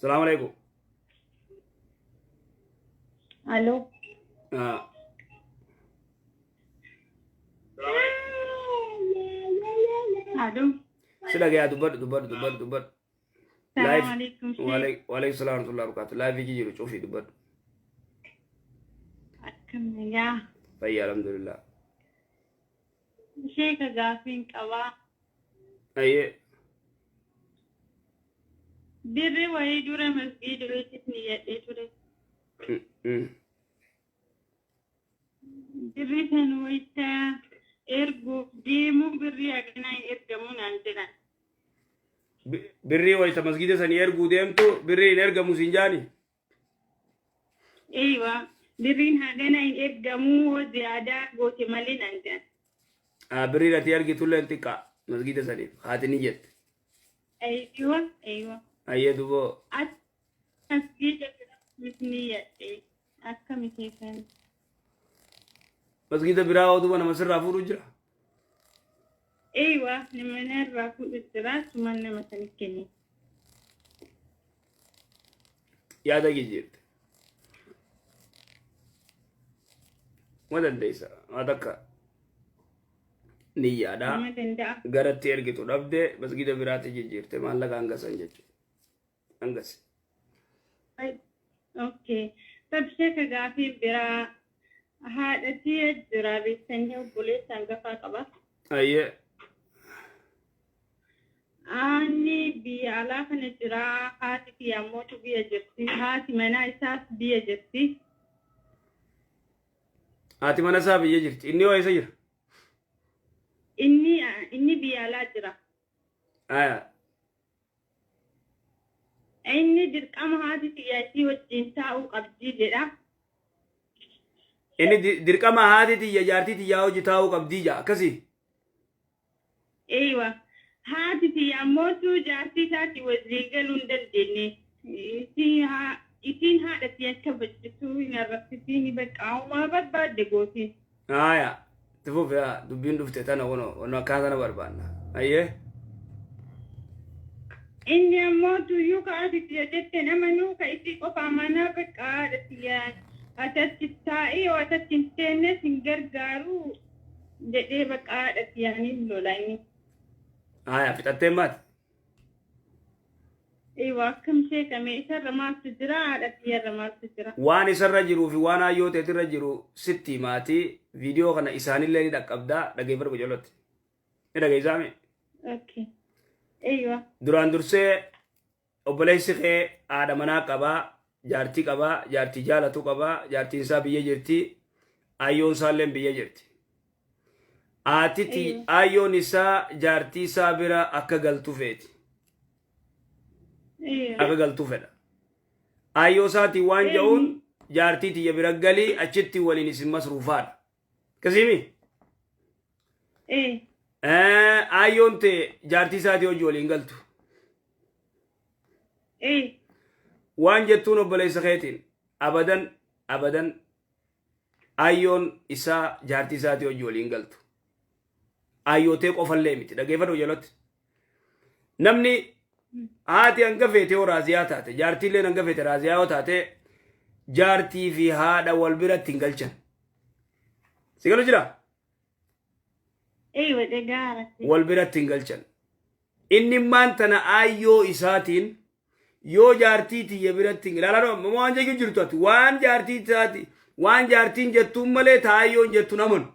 Salaamu alaikum. Alo. Ah, Alo. Si dhagayaa dubbadhu dubbadhu dubbadhu dubbadhu. Salaamu Live. alaikum. Sheek. Waalaikum salaam warahmatullahi wabarakatuh. Live jiru cufii dubbadhu. Akkam nagaa. Fayyaa alhamdulillah. Sheeka gaafiin qabaa. Ayyee. Birri wayii dura masgiida wayiitti niyyadhee ture. Birri san wayita erguuf deemu birrii haganaa hin ergamu naan jedhan. Birrii wayita masgiida sanii erguu deemtu birrii hin ergamu siin jaani. Eeywa birriin hagana hin ergamu hoo ziyaadaa goote malee naan jedhan. Ah, birriin ati ergitullee hin xiqqaa masgiida saniif haati ni jette. Eeywa eeywa. Ayyee duboo. Ati masgiida biratti niyyadhe akkami keessan. Masgiida biraa hoo duba nama sirraa fuudhu jira. Eeywa nama narraa fuudhu jira sumaan nama saniif kenne. Yaada jijjiirte. Ma dandeessa. Waa takka niyyaadha. Nama danda'a. Garatti ergitu dhabde masgiida biraatti jijjiirte maallaqa hangasan jechuudha. Hangasi. Okay. Tabsheeka gaafii biraa haadha tiyya jira beektanii obboleessa hangafaa qaba. Ayyee. Ani biyya alaa kana jira. Haati tiyya ammootu biyya jirti. Haati manaa isaas biyya jirti. Haati mana isaa biyya jirti. Inni hoo eessa jira? Inni biyya alaa jira. Aya. Inni dirqama haati tiyya isii wajjin taa'uu qabdi jedha. Inni dirqama haati tiyya jaartii tiyyaa hojii taa'uu qabdii jaa akkasii. Eeywa. Haati tiyya ammootu jaartii isaati wajjin galuu hin dandeenye. Isiin haadha tiyya kabajjitu hin arrabsitiin baqqaa'umaa barbaadde gooti. Aya. Itti fufi haa dubbiin dhufte tana kunoo wanno akkaa tana barbaanna. Ayyee. Inni ammoo tuyyuu ka ati tiyya jette hin amanuu ka isii qofa amanaa bakka haadha tiyya ati achi taa'ii yoo ati achi hin teennes hin gargaaru jedhee bakka haadha tiyyaaniin lola inni. Aya fixattee maati? Eewa akkam sheekame isarra maaltu jira haadha tiyyarra maaltu jira. Waan isarra jiruu fi waan hayyoo teetirra jiru sitti himaati viidiyoo kana isaanillee ni dhaqqabdaa dhageeffadhu qocolotti. Ni dhageessaame? Okay. Eewa. Duraan dursee obboleessi kee haadha manaa qabaa, jaartii qabaa, jaartii jaalatu qabaa, jaartiin isaa biyya jirti, ayyoon isaallee biyya jirti. Haatiti Eewa. ayyoon isaa jaartii isaa bira akka galtu feeti. Eewa. Akka galtu fedha. Ayyoo isaatiin waan Eewa. ja'uun jaartii tiyya bira galii achitti waliin isin masruufaadha. Akkasiimi? Ee. Ayyoon tee jaartii isaatii hojii waliin galtu. Ee. Waan jettuun obboleessa keetiin abadan abadan ayyoon isaa jaartii isaatii hojii waliin galtu. Ayyootee qofallee miti dhageeffadhu jalatti. Namni haati hanga feete yoo raaziyaa taate jaartiilleen hanga feete raaziyaa yoo taate jaartii fi haadha wal biratti hin galchan. Si galu jira? Eewa dhagaara. Wal biratti hin galchan. Inni maan tana aayyoo isaatiin yoo jaartii tiyya biratti hin ilaalaa amma waan jechuu jirtu ati waan jaartii isaati waan jaartiin jettuun malee taayyoon jettuun amanu.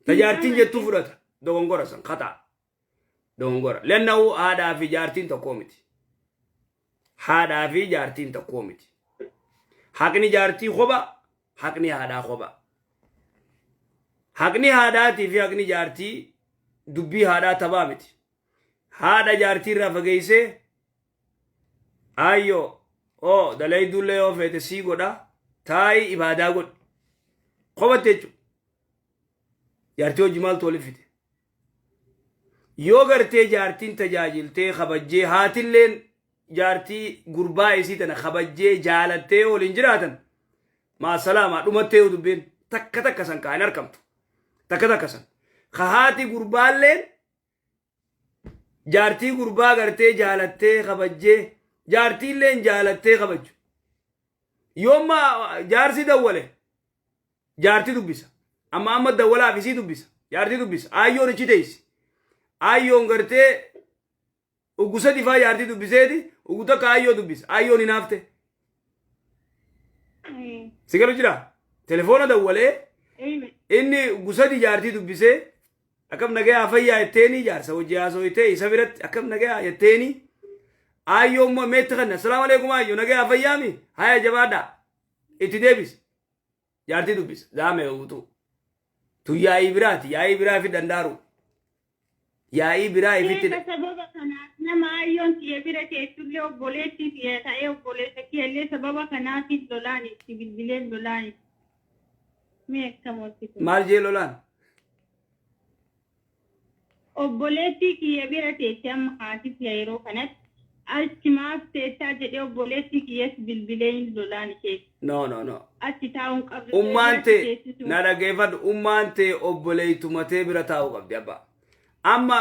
Ta jaartiin jettuu fudhata. Dogongora san kataa. Dogongora. Lenna'uu haadhaa fi jaartiin tokkoo miti. Haadhaa fi jaartiin tokkoo miti. Haqni jaartii kopha, haqni haadhaa kopha. Haqni haadhaatii fi haqni jaartii dubbii haadhaa taphaa miti. Haadha jaartii irraa fageessee ayyoo oo dalayduullee yoo feete sii godha taa'ii ibaadaa godhi. Kophatti jechuudha. Jaartii hojii maaltu walitti fide? Yoo gartee jaartiin tajaajiltee kabajjee haatilleen jaartii gurbaa isii tana kabajjee jaalattee yoo waliin jiraatan maasalaamaa dhumattee yoo dubbiin takka takka san kaa hin arkamtu. Takka takka san. Ka haati gurbaalleen jaartii gurbaa gartee jaalattee kabajjee Jaartiilleen jaalattee kabaju. Yoomma jaarsi dawwale jaarti dubbisa. Amma amma dawwalaaf isii dubbisa. Jaartii dubbisa. Aayyoon ichi teessi. Aayyoon gartee ugu sadi faa jaartii dubbiseeti ugu takka aayyoo dubbisa. Aayyoon hinaafte. Si galu jira. Telefoona dawwalee inni ugu sadi jaartii dubbisee, "Akkam, nagayaa, fayyaa?" jetteeni, jaarsa hojii haasooyitee isa biratti, "Akkam, nagayaa?" jetteeni. Aayyoo immoo meetti kanna, "Asalaamu alaikum aayyoo, nagayaa, fayyaami, haya, jabaadhaa," itti deebisa. Jaartii dubbisa. Zaame utuu. Tu yaa'ii biraati. Yaa'ii biraa fi dandaaru. Yaa'ii biraa ifitti. Sheeka, sababa kanaaf nama ayyoon tiyya bira teessullee, obboleettii tiyya ta'ee obboleessa kiyyallee, sababa kanaafis lolaan itti bilbileen lolaan mee akkam wanti kun? Maal jee lolaan? Obboleettii kiyya bira teesse amma haati tiyya yeroo kanatti achi maaf teessaa jedhee obboleettii kiyyas bilbilee hin lolaan ishee. No, no, no. Achi taa'uun qabdu. Ummaan tee na dhaggeeffadhu, ummaan tee obboleeytumatee bira taa'uu qabdi abbaa. Amma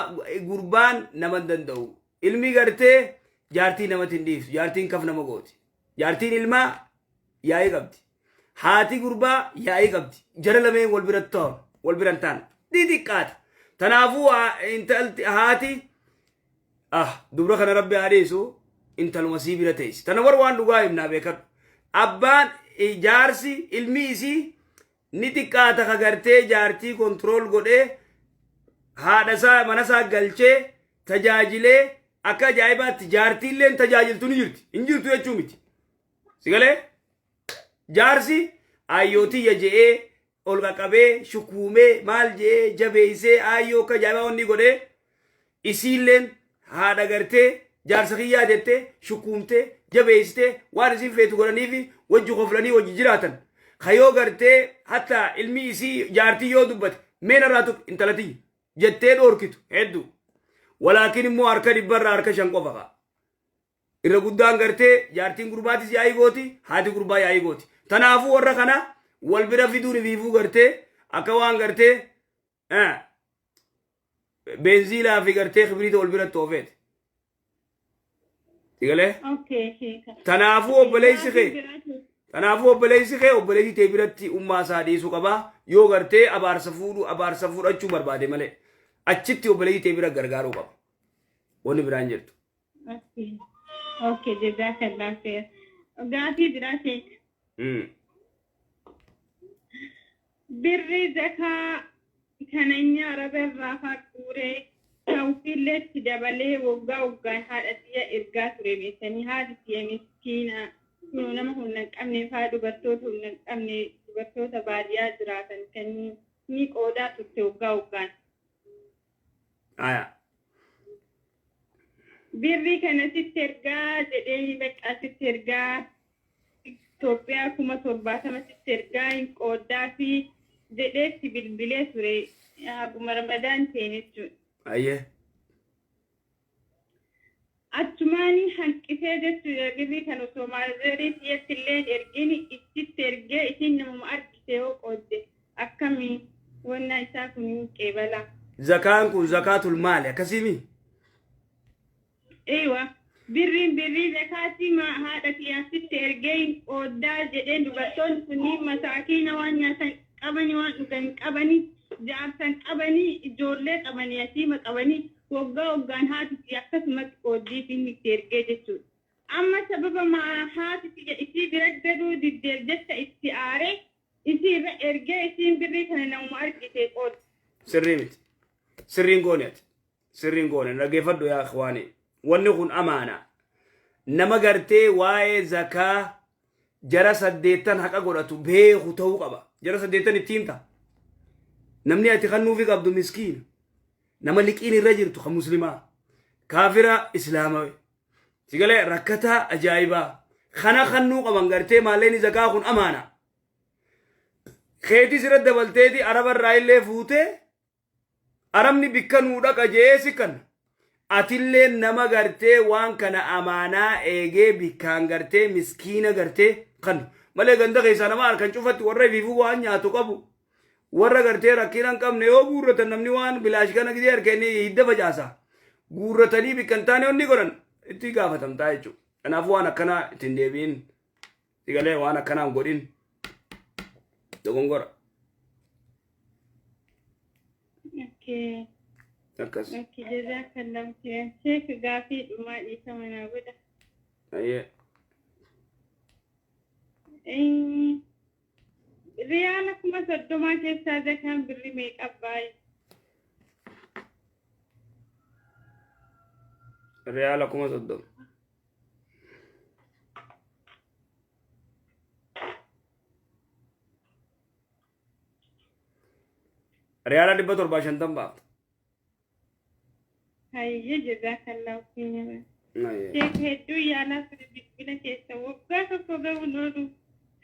gurbaan nama hin danda'u. Ilmi gartee jaartii namatti hin dhiiftu. Jaartiin kaf nama gooti. Jaartiin ilmaa yaa'ii qabdi. Haati gurbaa yaa'ii qabdi. Jara lameen wal bira ta'an wal bira hin taane. Xixiqqaata. Tanaafuu intalti haati dubra kana rabbi haa dhiisu, intaluma sii bira teessi. Tana war waan dhugaa himnaa beekadhu. Abbaan jaarsi ilmi isii ni xiqqaata ka gartee jaartii control godhee haadha isaa mana isaa galchee tajaajilee akka ajaa'ibaatti jaartiilleen tajaajiltu ni jirti. Hin jirtu jechuu miti. Si galee? Jaarsi ayyootiyya je'ee ol qaqqabee shukuumee maal je'ee jabeessee ayyoo akka ajaa'ibaa wanni godhee, isiilleen haadha gartee jaarsa kiyyaa jettee shukuumtee jabeessitee waan isin feetu godhaniifi wajji koflanii wajji jiraatan. Kayoo gartee hatta ilmi isii jaartii yoo dubbate, "Mee narraa tuqi, intala tiyya," jettee dhoorkitu hedduu. Walaakin immoo harka 100rraa harka 5 qofa ka'a. Irra guddaan gartee jaartiin gurbaatis yaa'ii gooti, haati gurbaa yaa'ii gooti. Tanaafuu warra kana wal bira fiduun ifiifuu gartee akka waan gartee beenziilaa fi gartee kibriita wal biratti oofeeti. Sigalee? Okay, sheeka. Tanaafuu obboleessi kee obboleessi tee biratti ummaa isaa dhiisuu qabaa, yoo gartee abaarsa fuudhu abaarsa fudhachuu barbaade malee achitti obboleessi tee bira gargaaruu qaba. Wanni biraan jirtu. Okay, jazakallah khair. Gaafii biraa, sheeka. Birri zakaa kana inni Araba irraa faa guuree kan itti dabalee waggaa waggaan haadha tiyya ergaa ture beektanii, haati tiyya miskiina kunoo nama humna hin qabne faa, dubartoota humna hin qabne, dubartoota baadiyyaa jiraatan kan ni qoodaa turte waggaa waggaan. Birrii kana sitti ergaa jedhee, bakka sitti ergaa Itoophiyaa 70,000 sitti ergaa hin qooddaa fi jedheetti bilbilee ture haguma Ramadaan ta'e jechuudha. Achumaan hanqisee jechuudha, birrii kan osoo maazerii tiyyatti illee hin ergin ichitti ergee, isiin namuma argite yoo qoodde akkamii wannaa isaa kun hin qeebala? Zakaan kun zakaatul maali akkasiimi? Eewa. Birriin birrii zakaatii haadha kiyyaasitti ergee hin qooddaa jedheen, dubartoonni kunniin masaakiina, waan nyaatan qabanii, waan dhugan qabanii, jaarsan qabanii, ijoollee qabanii, yatiima qabanii, waggaa waggaan haati tiyya akkasumatti qooddiif inni itti ergee jechuudha. Amma sababa haati tiyya isii bira galuu diddeef jecha itti aaree isii irra ergee, isiin birrii kana namuma argite qooddi. Sirrii miti. Sirriin goone ati. Sirriin goone. Dhaggeeffadhu yaa ikhwaani. Wanni kun amaana. Nama gartee waa'ee zakaa jara saddeettan haqa godhatu beeku ta'uu qaba. Jara saddeettan itti himta. Namni ati kennuufi qabdu miskiina. Nama liqiin irra jirtu kan muslimaa. Kaafira islaamawe. Sigalee rakkataa ajaa'ibaa. Kana kennuu qaban gartee maallaqni zakaa kun amaana. Keetis irra dabalteeti Araba irraa illee fuutee Arabni bikka nuu dhaqa jee si kanna. Atillee nama gartee waan kana amaanaa eegee bikkaan gartee miskiina gartee kan malee ganda keessaa nama harkan cufatti warra ifiifuu waan nyaatu qabu, warra gartee rakkina hin qabne yoo guurratan, namni waan bilaash kana gidee harka inni hidda facaasa guurratanii bikka hin taane onni godhan itti gaafatamtaa jechuudha. Kanaafuu waan akkanaa ittiin deebi'in. Sigalee waan akkanaa hin godhin. Dogongora. Okay. Akkas. Okay, jazakallahu khairan. Sheek gaafii dhumaa dhiifama naa godha. Ayyee. Riyaala 30,000 keessaa zakaan birri meeqa baay'ee? Riyaala 30,000. Riyaala 750 baafta. Hayyee jazaakallahu khairan. Ayyee. Sheek hedduu yaalaa ture bilbila keessa waggaa tokko ga'uun oolu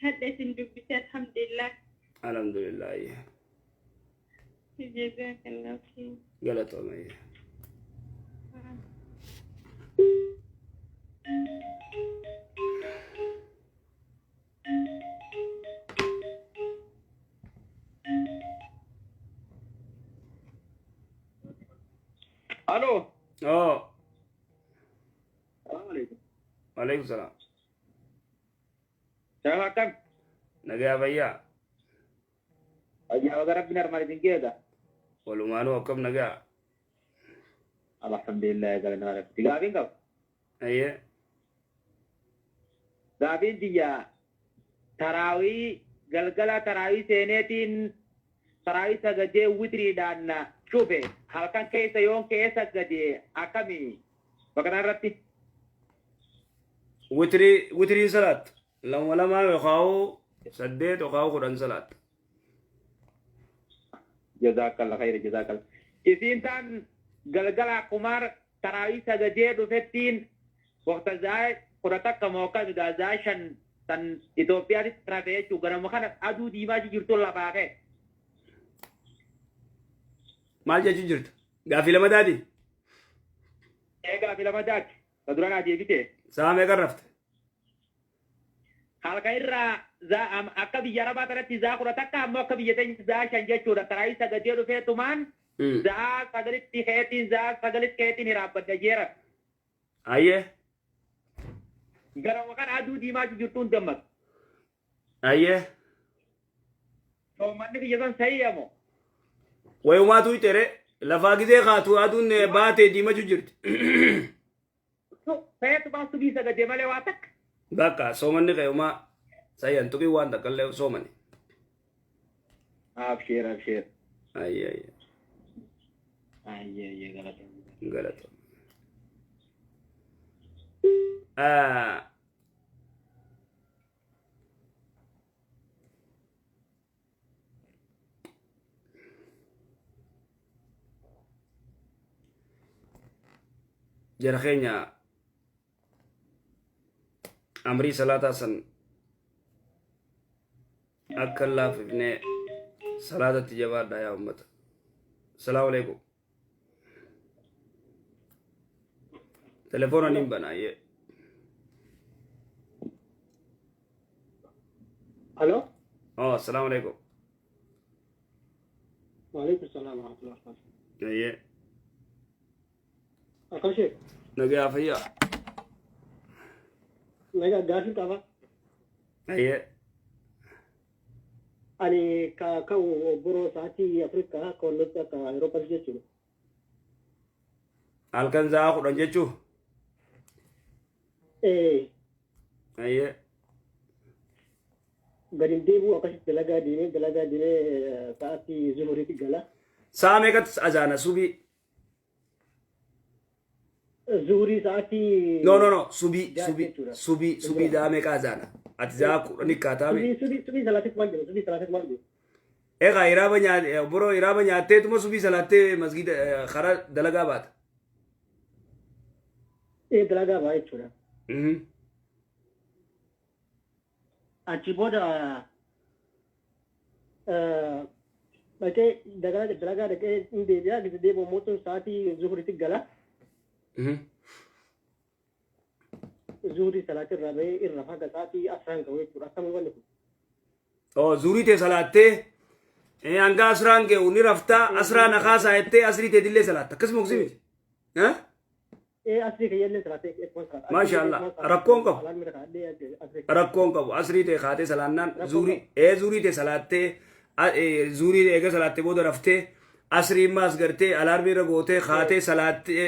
hadha isin dubbise alhamdulillah. Alhamdulillah. Ayyee. Jazaakallahu khairan. Galatooma. Ayyee. Aloo. Oo. Salaamu alaikum. Waalaikum salaam. Salaam akkam? Nagaa fayyaa. Ayyaa baga rabbiin armaan isin geega. Walumaanuu akkam nagaa? Alhamdulillah galata rabbi. Gaafiin qaba. Ayyee. Gaafiin tiyya taraawii galgala taraawii seeneetiin taraawii sagadee witriidhaan cufe halkan keessa yoon ka'ee sagadee akkami bakka kana irratti? Witrii witrii salaat lama lamaa yookaan saddeet yookaan 10 salaat. Jazaakalla khayra jazaakalla. Isiin taan galgala kumaar taraawii sagadee dhufettiin waqta zaa 11 moo akkami gaa zaa 5 tan Itoophiyaatti rafee jechuun ganama kana aduu diimaa jirtu lafaa ka'e. Maal jechuu jirta? Gaaffii lama taati? Ee gaaffii lama taati. Ka dura naa deebite. Sa'a meeqa rafte? Halkan irraa akka biyya Arabaa tanatti zaa 11 ammoo akka biyya teenya zaa 5 jechuudha. Taraawii sagadee dhufee tumaan zaa 9tti ka'eetiin zaa 9tti ka'eetiin hiraabbadha jeera. Ayyee. Garuma kana aduu diimaa jirtuun dammaqe. Ayyee. Soommanni kiyya san sahiha moo? Wayumaatu tere lafaa gizee kaatu aduun baatee diimachuu jirti. Feetumaan subii sagadee malee waa takka. Bakka soomanni ka'umaa sayyan tuqii waan takka illee soomani. Absheer absheer. Ayyee ayyee. Ayyee ayyee galata. Galata. Jara keenya amrii salaataa san akka hin laaffifne salaatatti jabaadha yaa ummata. Salaamu alaikum. Telefoona niin banaa yee. Alo. Oh, assalamu alaikum. Waalaikum salaam wa rahmatullahi wa barakatuh. Ayyee. Akkam sheek? Nagaa fayyaa. Nagaa gaafii qaba. Ayyee. Ani ka ka'u boroo sa'aatii Afrikaa akka wallootti akka Awuroopaatti jechuudha. Halkan sa'a 10 jechuu? Ee. Ayyee. Gadi hin deebi'u akkasitti dalagaa deemee dalagaa deemee sa'aatii zuhuriitti gala. Sa'a meeqatti azaana subii? Zuhurii sa'aatii. No no no subii Ja'a subii jechuudha. subii subii sa'a meeqa azaana? Ati sa'a 10 kaataa mee? Subii subii subii salaatetti maal jedhu subii salaatetti maal jedhu. Egaa hiraaba nyaate boroo hiraaba nyaatteetuma subii salaattee masgiida karaa dalagaa baata. Ee dalagaa ba'a jechuudha. Achi booda dhaqee dalagaa dhaqee hin deebi'a. Gisa deebi'u mootuun sa'aatii zuhuriitti gala. Zuhurii salaatii irraa bahee irra haga sa'aatii asraan ga'u jechuudha. Akkamii wanni kun? Oh, zuhurii tee salaattee hanga asraan ga'u ni raftaa asraa na kaasaa jettee asrii teetillee salaatta. Akkasuma miti? Ee, asrii kiyyallee salaatee eeguun salaata. Maasha Allah. Rakkoon qabu. Alarm irra kaa'adhee asrii. Rakkoon qabu. Asrii ta'e kaatee salaannaan Rakkoon zuurii qabu. ee zuurii ta'e salaattee zuurii eega salaattee booda raftee asrii immaas gartee alaarmii irra gootee kaatee salaattee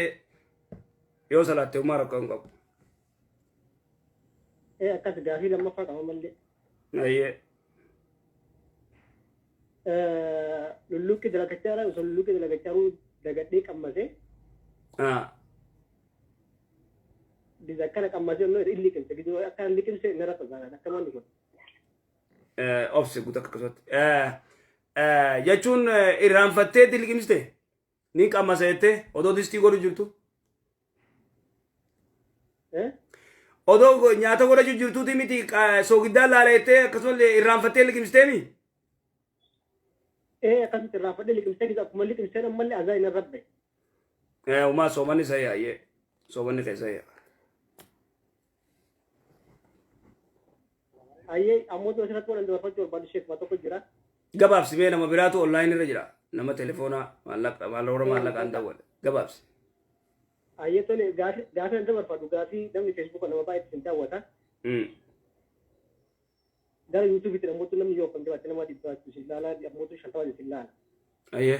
yoo salaatte homaa rakkoon qabu. Ee, akkas gaafii lammaffaa qaba mallee. Ayyee. Lulluqqi dalagachaa jira, osoo lulluqqi dalagachaa jiru dagadhee qammasee biza akkana qammasee immoo inni liqimse, giduu akkana liqimse narra tasaadha akka manni kun. Obse guutuu akka akkasumatti. Jechuun irraanfattee itti liqimsite ni qammasa jettee odoo distii godhu jirtu. Odoo nyaata godhachuu jirtuuti miti soogiddaan laala jettee akkasumallee irraanfattee liqimsiteemi. Ee, akkasitti irraanfadhee liqimsee gisa akkuma liqimseen ammallee azaa inni rabbe. Umaa soomanni isa yaayyee soomanni keessa yaa. Ayyee, ammoo asirratti waan dabarfachuu barbaadu sheekuma tokko jira. Gabaabsi mee, nama biraatu online irra jira. Nama telefoonaa maallaqa maallaqa maallaqaan dawwale. Gabaabsi. Ayyee, tole, gaafii gaafii dabarfadhu, gaafii namni Feesbuuka nama baay'ee ittiin daawwata. Gara yuutuubiitti namoota namni yoo kan jiraate nama 100 isin ilaala, namoota 50 isin ilaala. Ayyee.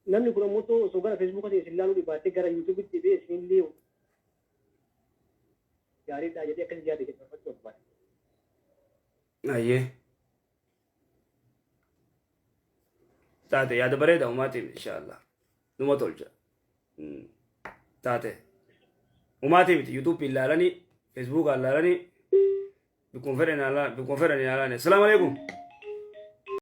Namni kun ammoo osoo gara Feesbuuka isin ilaaluu dhibaatee gara yuutuubiitti deebi'ee isinillee gaariidha jedhee akkasii yaada dabarfachuu barbaada. Ayyee. Taate, yaada bareeda umaatiif inshaallah. Numa tolcha. Taate. Umaatii miti, yuutuubii ilaalanii, Feesbuukaan ilaalanii, bikkuma fedhan ilaalanii. Asalaamu alaikum.